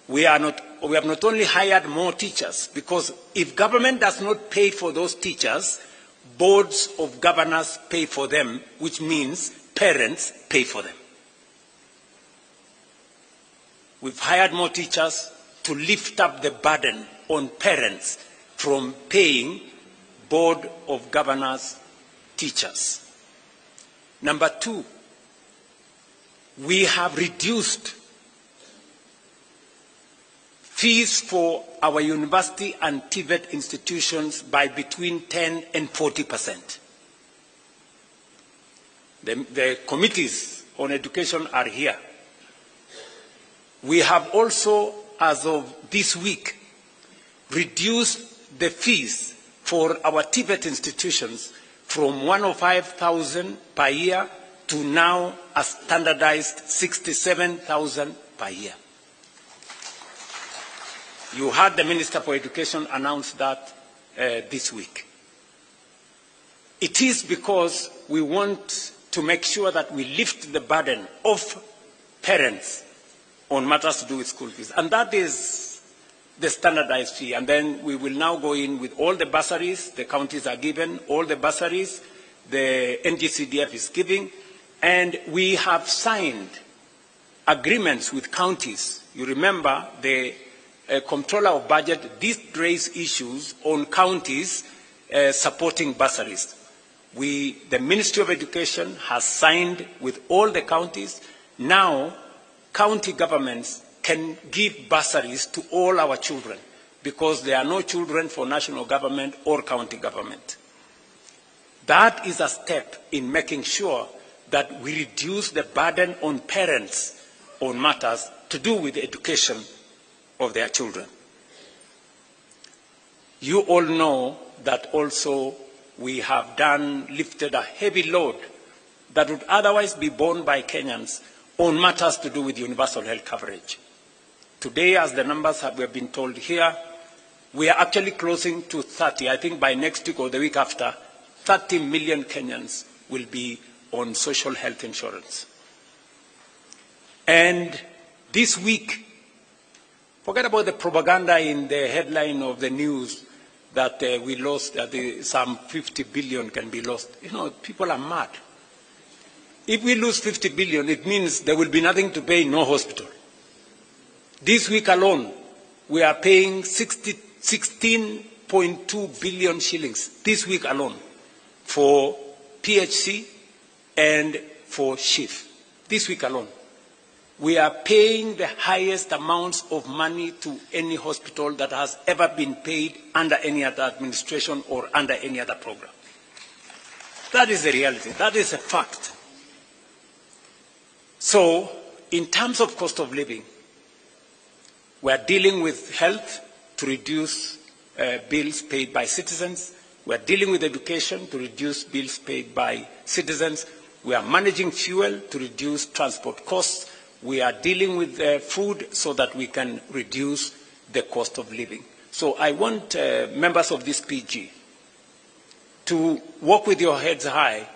We have not only hired more teachers, because if government does not pay for those teachers, boards of governors pay for them, which means parents pay for them. We've hired more teachers to lift up the burden on parents from paying board of governors teachers. Number two, we have reduced fees for our university and TVET institutions by between 10 and 40%. The committees on education are here. We have also, as of this week, reduced the fees for our TVET institutions from 105,000 per year to now a standardized 67,000 per year. You heard the Minister for Education announce that this week. It is because we want to make sure that we lift the burden of parents on matters to do with school fees. And that is the standardized fee. And then we will now go in with all the bursaries the counties are given, all the bursaries the NGCDF is giving, and we have signed agreements with counties. You remember the Comptroller of Budget did raise issues on counties supporting bursaries. The Ministry of Education has signed with all the counties. Now, county governments can give bursaries to all our children because there are no children for national government or county government. That is a step in making sure that we reduce the burden on parents on matters to do with the education of their children. You all know that also we have lifted a heavy load that would otherwise be borne by Kenyans on matters to do with universal health coverage. Today, as the numbers we have been told here, we are actually closing to 30. I think by next week or the week after, 30 million Kenyans will be on social health insurance. And this week, forget about the propaganda in the headline of the news that we lost, that some 50 billion can be lost. You know, people are mad. If we lose 50 billion, it means there will be nothing to pay, no hospital. This week alone, we are paying 16.2 billion shillings, this week alone, for PHC and for SHIF. This week alone. We are paying the highest amounts of money to any hospital that has ever been paid under any other administration or under any other program. That is the reality. That is a fact. So, in terms of cost of living, we are dealing with health to reduce bills paid by citizens. We are dealing with education to reduce bills paid by citizens. We are managing fuel to reduce transport costs. We are dealing with food so that we can reduce the cost of living. So I want members of this PG to walk with your heads high.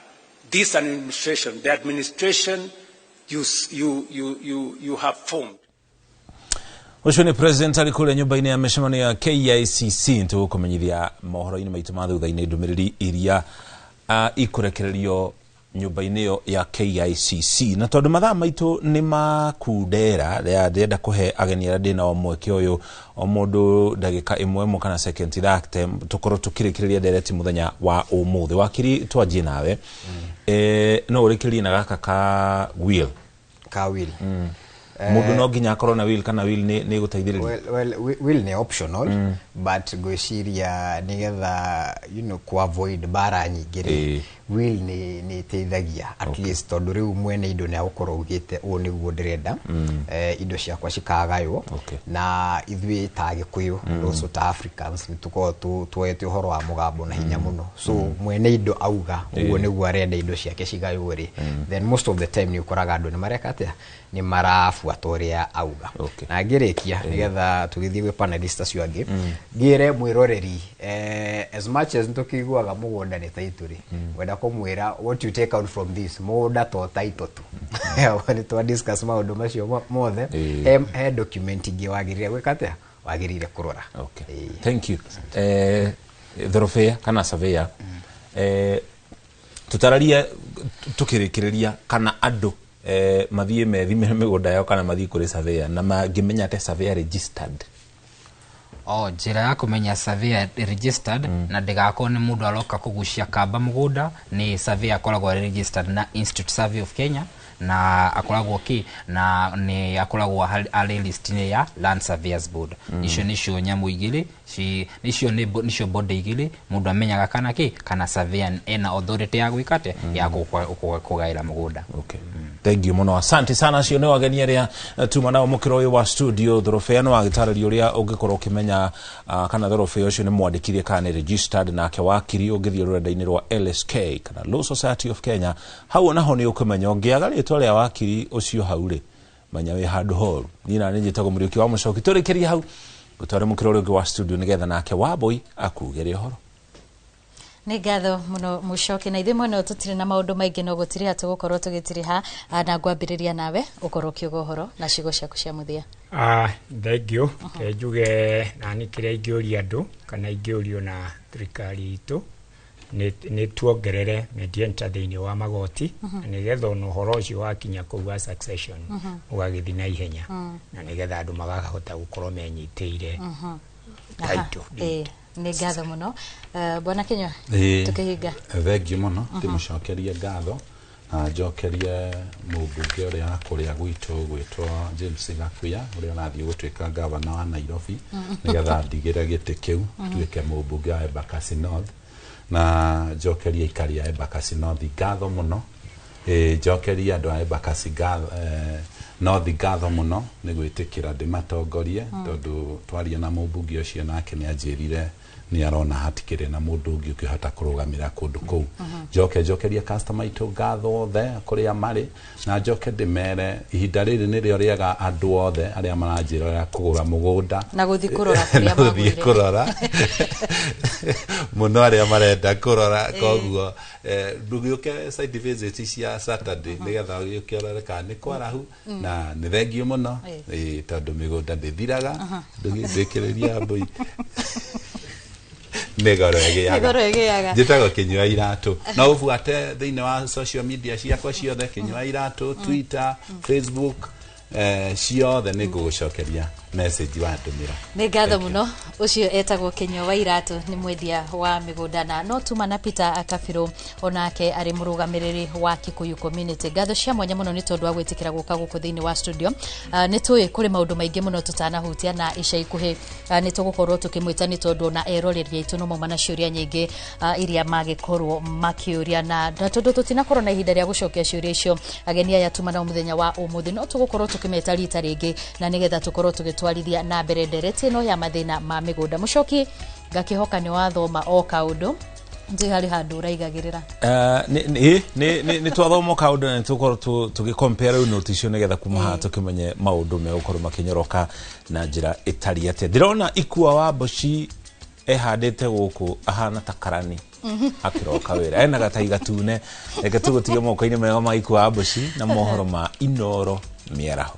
This administration, the administration you have formed. Ũcio nĩ president arĩ kũrĩa nyũmba-inĩ ya mĩcemanio ya KICC. Nĩtũgũkũmenyithia mohoro-inĩ maitũ ma thutha-inĩ ndũmĩrĩri iria ikũrekererio nyũmba-inĩ ĩyo ya KICC. Na tondũ mathaa maitũ nĩ makundera, ndĩrenda kũhe ageni arĩa ndĩ nao mweke ũyũ, o mũndũ ndagĩka ĩmwe ĩmwe kana second thate, tũkorwo tũkĩrĩkĩrĩria ndereti mũthenya wa ũmũthĩ. Wakiri, twanjie nawe. No ũrĩkĩrĩrie na gaka ka will. Ka will. Mũndũ no nginya akorwo na will, kana will nĩ gũteithĩrĩria? Well, will nĩ optional, but ngwĩciria nĩgetha ku avoid mbara nyingĩ rĩ, will nĩ ĩteithagia at least, tondũ rĩu mwene indo nĩ agũkorwo augĩte ũũ nĩguo ndĩrenda indo ciakwa cikagaywo. Na ithuĩ ta Agĩkũyũ and also ta Africans nĩ tũkoragwo tuoete ũhoro wa mũgambo na hinya mũno. So mwene indo auga ũguo nĩguo arenda indo ciake cigaywo rĩ, then most of the time nĩ ũkoraga andũ nĩ mareka atĩa, nĩ marabuata ũrĩa auga. Na ngĩrĩkia, nĩgetha tũgĩthiĩ gwĩ panelist acio angĩ, ngĩre mwĩroreri, as much as nĩtũkĩiguaga mũgũnda nĩ title rĩ, ngwenda kũmwĩra what you take out from this, mũgũnda to title tu. Nĩ twa discuss maũndũ macio mothe. He document ingĩ wagĩrĩire gwĩka atĩa, wagĩrĩire kũrora. Okay. Thank you. Thorobea kana surveyor, tutararie tukĩrĩkĩrĩria kana andũ mathiĩ methimĩre mĩgũnda yao kana mathiĩ kũrĩ surveyor, na mangĩmenya atĩ surveyor registered? O njĩra ya kũmenya surveyor registered na ndĩgakorwo nĩ mũndũ aroka kũgucia kamba mũgũnda, nĩ surveyor akoragwo arĩ registered na Institute Survey of Kenya, na akoragwo kĩ na nĩ akoragwo arĩ list-inĩ ya Land Surveyors Board. Icio nĩcio nyamũ igĩrĩ, icio nĩcio body igĩrĩ mũndũ amenyaga kana kĩ kana surveyor ena authority ya gwĩka atĩa, ya kũgaĩra mũgũnda. Okay. Thank you mũno, asante sana. Acio nĩ wageni arĩa tuma nao mũkĩro ũyũ wa studio. Thorobea nĩ wagĩtarĩria ũrĩa ũngĩkorwo ũkĩmenya kana thorobea ũcio nĩ mwandĩkithie kana nĩ registered. Nake wakiri, ũngĩthiĩ rũrenda-inĩ rwa LSK kana Law Society of Kenya, hau naho nĩ ũkũmenya. Ũngĩaga rĩtwa rĩa wakiri ũcio hau rĩ, menya wĩ handũ horu. Niĩ na nĩ njĩtagwo Mũriũki wa Mũcoki. Tũrĩkĩrie hau, gũtware mũkĩro ũrĩa ũngĩ wa studio nĩgetha nake Wambui akugĩre ũhoro. Nĩ ngatho mũno Mũcoki, na ithuĩ mwena ũyũ tũtirĩ na maũndũ maingĩ, no gũtiriha tũgũkorwo tũgĩtiriha, na ngwambĩrĩria nawe ũkorwo ũkiuga ũhoro na ciugo ciaku cia mũthia. Thank you. Ke njuge nani kĩrĩa ingĩũria andũ kana ingĩũrio na thirikari itũ nĩ tuongerere mediator thĩinĩ wa magoti, na nĩgetha ona ũhoro ũcio wakinya kũu wa succession ũgagĩthiĩ na ihenya, na nĩgetha andũ makahota gũkorwo menyitĩire title. Nĩ ngatho mũno. Bwana Kinyua, tũkĩhinga. Thengiũ mũno. Ndĩmũcokerie ngatho na njokerie mũmbunge ũrĩa wa kũrĩa gwitũ gwĩtwo James Gakuya, ũrĩa ũrathiĩ gũtuĩka gavana wa Nairobi, nĩgetha ndigĩre gĩtĩ kĩu nduĩke mũmbunge wa Embakasi North. Na njokerie aikari a Embakasi North ngatho mũno. Njokerie andũ a Embakasi North ngatho mũno nĩ gwĩtĩkĩra ndĩmatongorie, tondũ twaria na mũmbunge ũcio nake nĩ anjĩrire nĩ arona hatikĩrĩ na mũndũ ũngĩ ũkĩhota kũrũgamĩra kũndũ kũu. Njoke njokerie customer aitũ ngatho othe kũrĩa marĩ, na njoke ndĩmere ihinda rĩrĩ nĩrĩo rĩega andũ othe arĩa maranjĩra kũgũra mũgũnda na gũthiĩ kũrora kũrĩa na gũthiĩ magũrire. Kũrora mũno arĩa marenda kũrora. Koguo ndũgĩũke site visit cia Saturday nĩgetha ũgĩũke ũrore kana nĩ kwarahu. Na nĩ thengiũ mũno, tondũ mĩgũnda ndĩthiraga. Ndũgĩndĩkĩrĩria mbũi nĩ goro ĩgĩaga. Nĩ goro ĩgĩaga. Njĩtagwo Kĩnyua Iratũ. No ũbuate thĩinĩ wa social media ciakwa ciothe, Kĩnyua Iratũ, Twitter, Facebook, ciothe, nĩ ngũgũcokeria message wandũmĩra. Nĩ ngatho mũno. Ũcio etagwo Kĩnyua wa Iratũ, nĩ mwendia wa mĩgũnda, na no tuma na Peter Kabirũ, onake arĩ mũrũgamĩrĩri wa Kikuyu Community. Ngatho cia mwanya mũno nĩ tondũ wa gwĩtĩkĩra gũka gũkũ thĩinĩ wa studio. Nĩ tũĩ kũrĩ maũndũ maingĩ mũno tũtanahutia, na ica ikuhĩ nĩ tũgũkorwo tũkĩmwĩta, nĩ tondũ ona eroreri aitũ no mauma na ciũria nyingĩ iria magĩkorwo makĩũria, na tondũ tũtinakorwo na ihinda rĩa gũcokia ciũria icio ageni aya tuma nao mũthenya wa ũmũthĩ, no tũgũkorwo tũkĩmeta rita rĩngĩ na nĩgetha tũkorwo tũgĩtwarithia na mbere ndereti ĩno ya mathĩna ma mĩgũnda. Mũcoki, ngakĩhoka nĩ wathoma o kaũndũ, ndiũĩ harĩ handũ ũraigagĩrĩra. Nĩ twathoma kaũndũ na nĩ tũgũkorwo tũgĩ-compare rĩu note icio nĩgetha kuma haha tũkĩmenye maũndũ megũkorwo makĩnyoroka na njĩra ĩtariĩ atĩa. Ndĩrona Ikua wa Mboci ehandĩte gũkũ ahana ta karani akĩroka wĩra, ena gatai gatune. Reke tũgũtige moko-inĩ mega ma Ikua wa Mboci na mohoro ma Inoro mĩaraho.